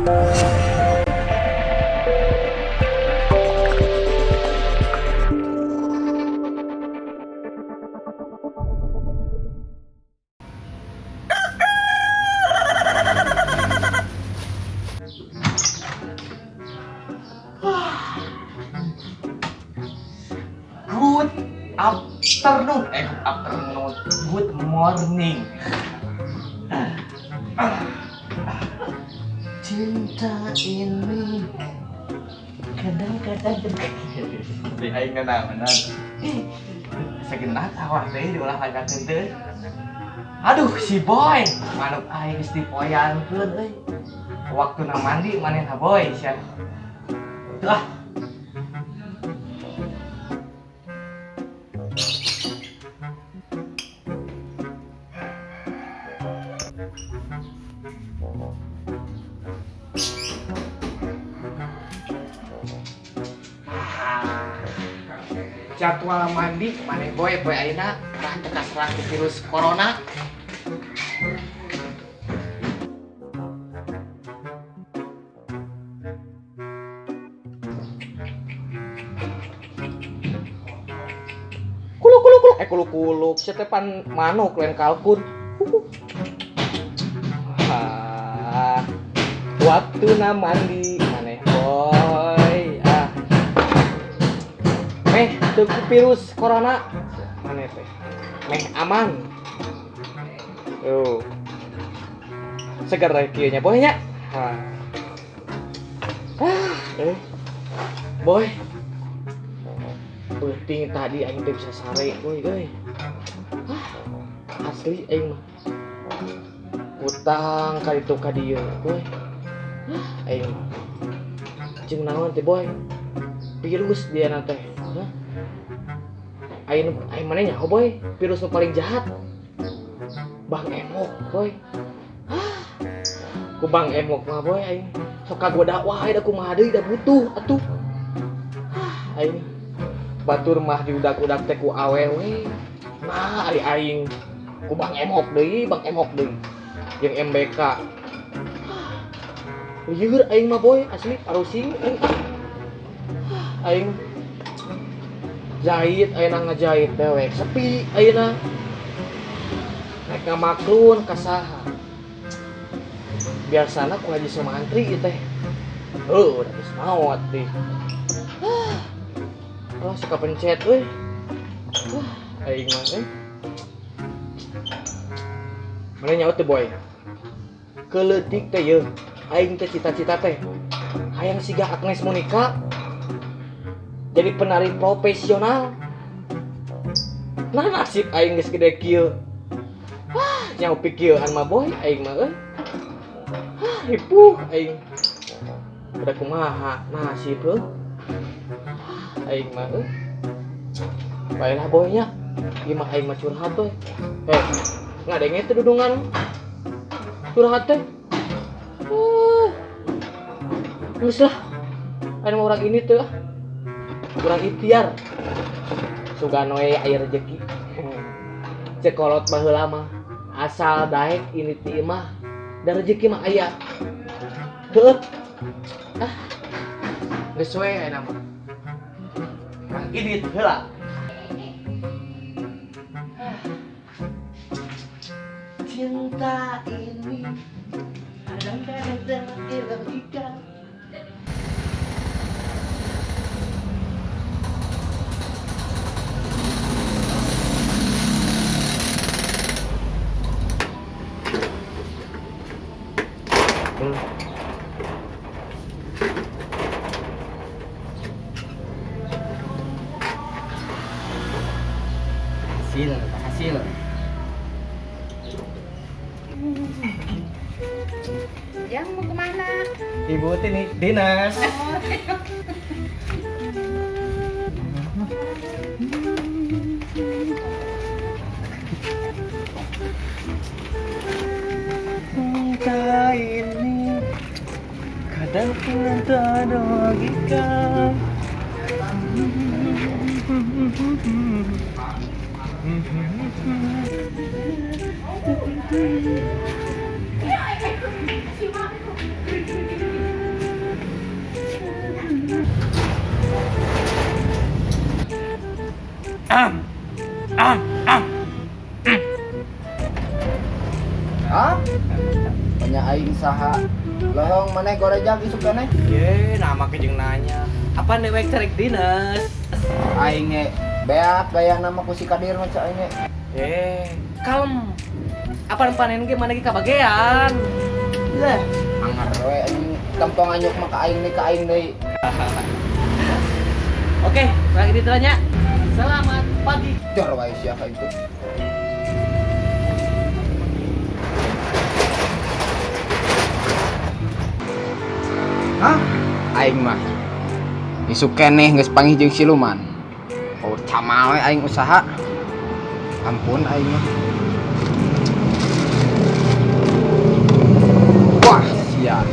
Good afternoon. Eh, good afternoon. Good morning. Cinta ini kadang-kadang di aing ngeunaheun. Segenap sawah teh diolahragakeun teh. Aduh, si Boy, manuk aing geus dipoyankeun euy. Waktuna mandi manehna Boy sia. Tuh ah. Jadwal mandi maneh Boy poe ayeuna rah teu kaserang ku virus corona. Kuluk kuluk kuluk, eh, kuluk kuluk sia teh pan manuk lain kalkun. Ah, waktuna mandi maneh Boy, ah, meh teu ku virus corona maneh teh, meh aman. Tuh, seger kieu nya, Boy, nya. Ah, eh, Boy, peuting tadi aing teh bisa sare, Boy euy. Ah, asli aing mah utang ka ditu ka dieu, Boy. Ah, aing mah jeung naon teh, Boy, virus dia na teh. Hah? Aing aing mana nyaho, Boy, virus nu paling jahat Bang Emok, Boy. Ah, ku Bang Emok mah, Boy, aing sok kagoda wae, da kumaha deui, da butuh atuh. Ah, aing batur mah diudak-udak teh ku awewe. Nah, ari aing ku Bang Emok deui, Bang Emok deui jeung MBK. Lieur aing mah, Boy, asli parusing aing. Aing jahit ayeuna, ngajahit dewek sepi ayeuna, rek ngamaklun ka saha? Biasana ku Haji Sumantri ieu teh. Heuh, udah geus maot deh. Oh, suka pencet euy. Wah, aing mah euy. Mana nyaut teh, Boy? Keleutik teh yeuh. Aing teh cita-cita teh hayang siga Agnes Monica, jadi penari profesional. Nah, nasib aing geus gede kieu. Wah, nyaho pikieuan mah, Boy, aing mah euy. Ah, ripuh aing. Udah kumaha nasib heuh. Aing mah euy. Baiklah, Boy, nya. Ieu mah aing mah curhat we. Eh, ngadenge teh dudungan curhat teh. Geus lah. Aing mah urang ini teh ah. Urang ikhtiar. Sugan we aya rezeki. Cek kolot baheula mah asal daek ini ti imah da rezeki mah aya. Heuh. Ah. Geus we ayeuna mah. Urang indit heula. Cinta ini kadang-kadang tak logika. Hasil, hasil. Yang mau kemana? Ibu ini dinas. Oh. Cinta ini kadang-kadang tak ada logika. Usaha. Lohong maneh gorejag isuk keneh. Ye, nama ke jeung nanya. Apa dewek carek dinas? Aing ge beak gaya nama ku si Kadir mah cak aing ge. Eh, kalem. Apa panen ge mana ge kabagean? Lah, anger we anjing tempo nganyuk mah ka aing deui ka aing deui. Oke, lagi ditanya. Selamat pagi. Jor wae sia ka itu. Hah? Aing mah isuk keneh geus panggih jeung siluman. Oh, camal we aing usaha. Ampun aing mah. Wah, sia.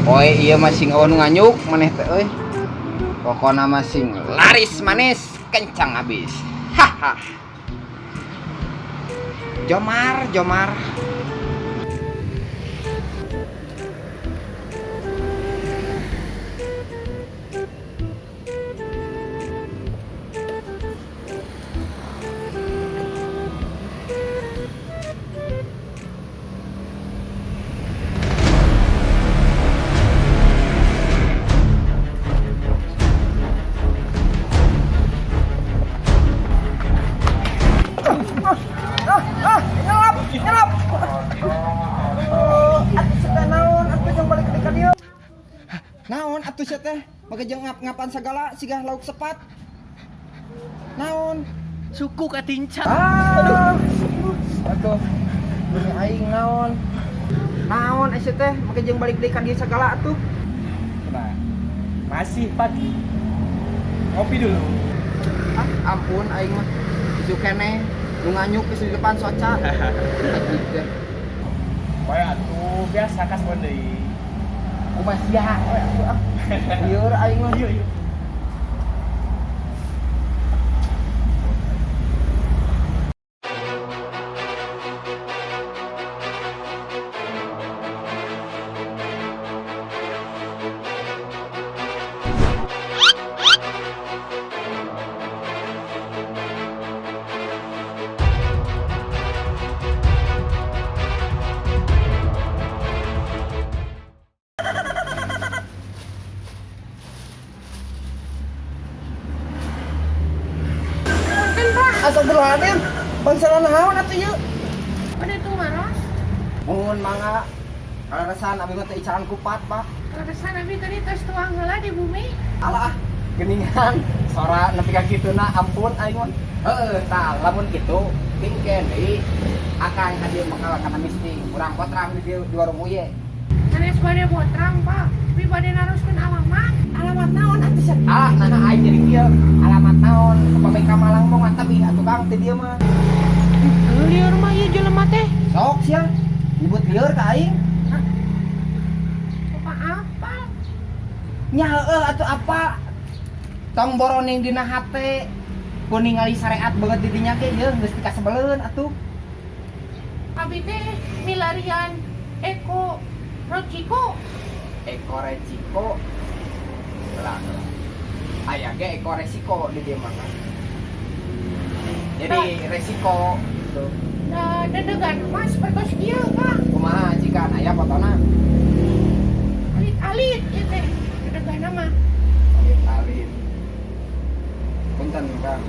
Oe ieu mah sing eueuh nu nganyuk maneh teh euy. Pokona mah sing laris manis, kencang habis. Haha. Jomar, Jomar. Nyelap, nyelap. Atuh sia teh naon atuh jeung balik ka dieu. Naon atuh sia teh? Make jeung ngap-ngapan sagala siga lauk sepat. Naon? Suku katinca. Aduh. Atuh. Bumi aing naon? Naon sia teh make jeung balik deui ka dieu sagala atuh. Nah, masih pagi. Ngopi dulu. Ah, ampun aing mah. Isuk keneh nu nganyuk geus di depan soca. Anjing teh. Bae atuh, biasa kasbon deui. Kumaha sia we atuh ah. Lieur aing mah. Yuk, yuk. Punten, Pak. Astagfirullahaladzim, bangsa naon atuh ieu? Pada itu maros. Mohon mangga. Kaleresan abi mah teh icalan kupat, Pak. Kaleresan abi tadi tos tuang heula di bumi. Alah, geningan sora nepi ka kituna ampun aing mah. Heeh, tah lamun kitu pingken deui akang ka dieu mah kana misting. Urang potrang di dieu di warung uye. Sanes bade botrang, Pak. Tapi bade naroskeun alamat. Alamat naon atuh sia? Ah, nah aing jadi kieu. Alamat naon? Upami ka Malang mah tebih atuh Kang teh dieu mah. Lieur mah ieu jelema teh. Sok sia. Nyebut lieur ka aing. Bapak apa? Nya heueuh atuh apa? Tong boroning dina hate. Ku ningali syariat banget di dinya ge ieu geus dikasebeleun atuh. Abi teh milarian Eko Rochiko. Eko Resiko. Lah, lah. Aya ge Eko Resiko di dieu mah kan. Jadi resiko gitu. Da dedegan mah sapertos kieu, Kang. Kumaha jika aya fotona? Alit-alit ieu teh dedegan mah. Alit-alit. Punten, Kang.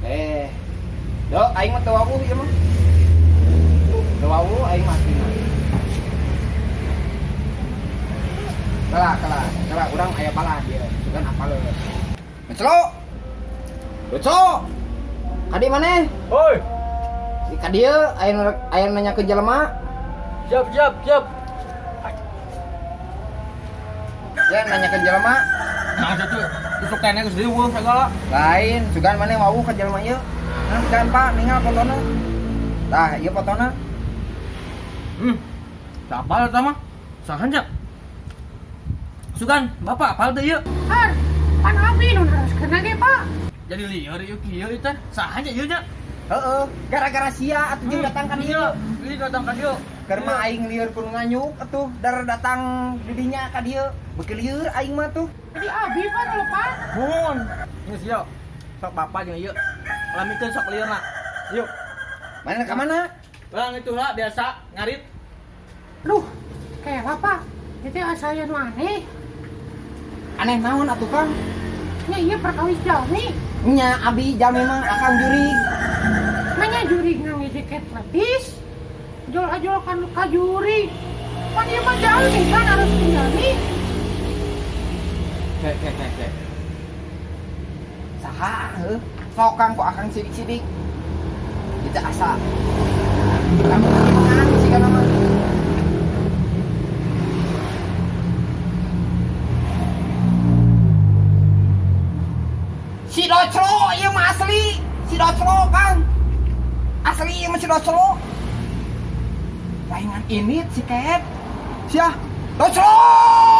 Eh. Dok, aing mah teu wawuh ieu mah. Teu wawuh aing mah aslina. Kala, kala, kala urang aya balah dia. Sugan apaleun. Ngeclo. Ngeclo. Kadi maneh? Oi, Di ka dieu aya aya nanyakeun jelema. siap siap siap. Ya nanyakeun jelema. Nah, satu isuk keneh geus diweuh segala. Lain, sugan maneh wawuh ka jelema ieu. Nah, sugan Pak, ningal fotona. Tah, ieu fotona. Apal eta mah? Saha nya? Sugan, Bapak apal teu ieu? Har, pan abi nu naroskeun ge, Pak. Jadi lieur ieu kieu ieu teh. Saha nya ieu nya? Heeh, gara-gara sia atuh jeung datang ka dieu. Ini datang ka dieu. Keur mah aing lieur ku nu nganyuk atuh, dar datang di dinya ka dieu. Beuki lieur aing mah tuh. Jadi abi Pak nu lepat. Mun. Geus ieu. Sok bapak jeung ieu. Lamikeun sok lieurna. Yuk. Mana ka mana? Bang itu lah biasa ngarit. Duh, kayak apa? Itu asa aya nu aneh. Aneh naon atuh Kang? Nya ieu perkawis jalmi. Nya abi jalmi mah akang jurig. Manya jurig ngangge jaket lepis. Jol-ajol kan ka jurig. Pan ieu mah jalmi kan harus jalmi. Ke ke ke ke. Saha heuh? Sok Kang ku akang sidik-sidik. Itu asa. Kamu mengan sih kana mah. Si Docro ieu mah asli. Si Docro Kang. Asli ieu mah si Docro. Laingan ini si Ket. Sia. Docro!